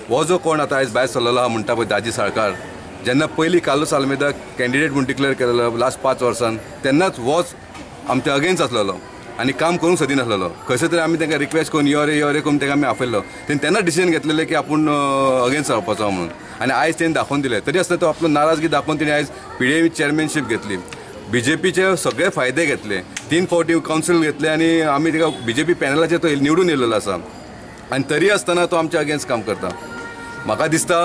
हो जो कोण आतां आयज भायर सरलेलो आहा म्हणटा पळय दाजी साळकार, जेन्ना पयलीं कार्लूस आल्मेदा कॅन्डिडेट म्हूण डिक्लेअर केलेलो लास्ट 5 वर्सान, तेन्नाच होच आमच्या अगेन्स्ट आसलेलो आनी काम करूंक सोदिनासलेलो. खंयसर तरी आमी तांकां रिक्वेस्ट करून यो रे यो रे करून ताका आमी आपयल्लो. तेणी तेन्ना डिसिजन घेतलेलें की आपूण अगेन्स्ट रावपाचो म्हणून, आनी आयज तेणी दाखोवन दिलें. तरी आसतना तो आपलो नाराजगी दाखोवन तेणी आयज पीडीएम चेअरमॅनशीप घेतली, बीजेपीचे सगळे फायदे घेतले, 3 फावटी कावन्सील घेतले आनी आमी ताका बीजेपी पॅनलाचेर तो निवडून येयलेलो आसा, आनी तरी आसतना तो आमच्या अगेन्स्ट काम करता. म्हाका दिसता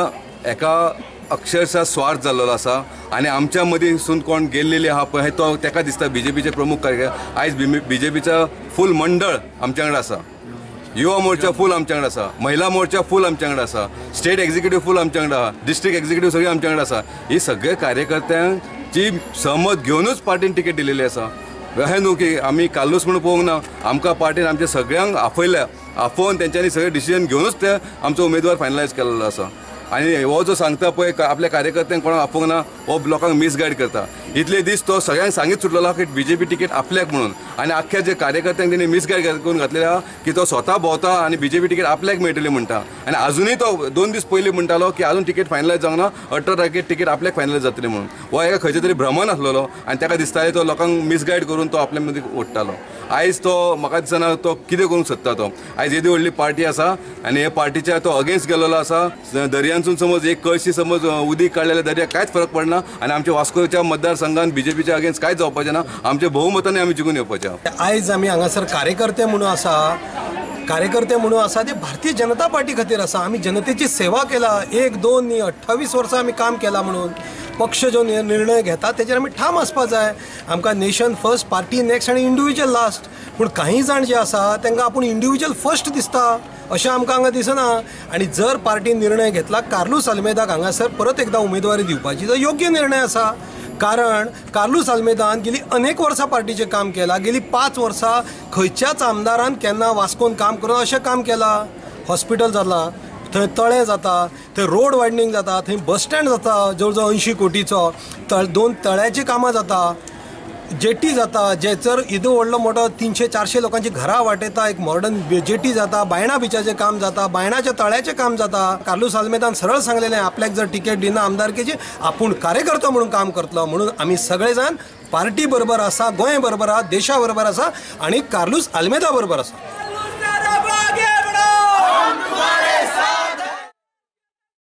एका अक्षरशः स्वार्थ जाल्लो आसा आनी आमच्या मदींसून कोण गेल्लेली आहा पळय तो ताका दिसता बीजेपीचे प्रमुख कार्यकर्ते. आयज बीजेपीचा फूल मंडळ आमच्या वांगडा आसा, युवा मोर्चा फूल आमच्या वांगडा आसा, महिला मोर्चा फूल आमच्या वांगडा आसा, स्टेट एक्झिक्युटीव फूल आमच्या वांगडा आहा, डिस्ट्रिक्ट एक्झिक्युटीव सगळी आमच्या वांगडा आसा. ही सगळे कार्यकर्त्यांची सहमत घेवनूच पार्टीन तिकेट दिलेली आसा. अशें न्हू की आमी कार्लूस म्हणून पळोवंक ना, आमकां पार्टीन आमच्या सगळ्यांक आपयल्या, आपोवन तेंच्यांनी सगळे डिसिजन घेवनूच ते आमचो उमेदवार फायनलायज केल्लो आसा. आनी हो जो सांगता पळय आपल्या कार्यकर्त्यांक कोणाक आपोवंक ना, हो लोकांक मिसगायड करता. इतले दीस तो सगळ्यांक सांगीत सुटलेलो की बीजेपी तिकेट आपल्याक म्हणून, आनी आख्ख्या जे कार्यकर्त्यांक तेणी मिसगायड करून घातलेले आहा की तो स्वता भोंवता आनी बीजेपी तिकेट आपल्याक मेळटली म्हणटा. आनी आजुनूय तो 2 दीस पयलीं म्हणटालो की आजून तिकेट फायनलायज जावंक ना, 18 तारखेर तिकेट आपल्याक फायनलायज जातली म्हणून. हो एका खंयच्या तरी भ्रमान आसलेलो आनी ताका दिसतालें तो लोकांक मिसगायड करून तो आपल्या मदीं ओडटालो. आयज तो म्हाका दिसना तो कितें करूंक सोदता. तो आयज येदी व्हडली पार्टी आसा आनी हे पार्टीच्या तो अगेन्स्ट गेलेलो आसा. दर्यांसून समज एक कळशी समज उदीक काडलें जाल्यार दर्याक कांयच फरक पडना आनी आमच्या वास्कोच्या मतदारसंघान बीजेपीच्या अगेन्स्ट कांयच जावपाचें ना. आमच्या बहुमतांनी आमी जिखून येवपाचें. आयज आमी हांगासर कार्यकर्ते म्हणून आसा, कार्यकर्ते म्हणून आसा ते भारतीय जनता पार्टी खातीर आसा. आमी जनतेची सेवा केला, 1 2 न्ही 28 वर्सां आमी काम केलां म्हणून पक्ष जो निर्णय घेता तेजेर आमी ठाम आसपा जाय. आमकां नेशन फर्स्ट, पार्टी नेक्स्ट आनी इंडिविज्युअल लास्ट. पूण काही जाण जे आसा तांकां आपूण इंडिविज्युअल फर्स्ट दिसता अशें आमकां हांगा दिसना. आनी जर पार्टीन निर्णय घेतला कार्लूस आल्मेदाक हांगासर परत एकदां उमेदवारी दिवपाची, तो योग्य निर्णय आसा. कारण कार्लूस आल्मेदान गेली अनेक वर्सां पार्टीचें काम केलां. गेली 5 वर्सां खंयच्याच आमदारान केन्ना वास्कोन काम करून अशें काम केलां. हॉस्पिटल जालां, थंय तळें जाता, थंय रोड वायडनींग जाता, थंय बस स्टँड जाता जवळ जवळ 80 कोटीचो, 2 तळ्याचीं कामां जाता, जेटी जाता, जेचर येदो व्हडलो मोठो 300-400 लोकांची घरां वाटयता, एक मॉडर्न जेटी जाता, बायणा बिचाचें काम जाता, बायणाच्या तळ्याचें काम जाता. कार्लूस आल्मेदान सरळ सांगलेलें आपल्याक जर तिकेट दिना आमदारकेची आपूण कार्यकर्तो म्हणून काम करतलो. म्हणून आमी सगळे जाण पार्टी बरोबर आसा, गोंय बरोबर आसा, देशा बरोबर आसा आनी कार्लूस आल्मेदा बरोबर आसा.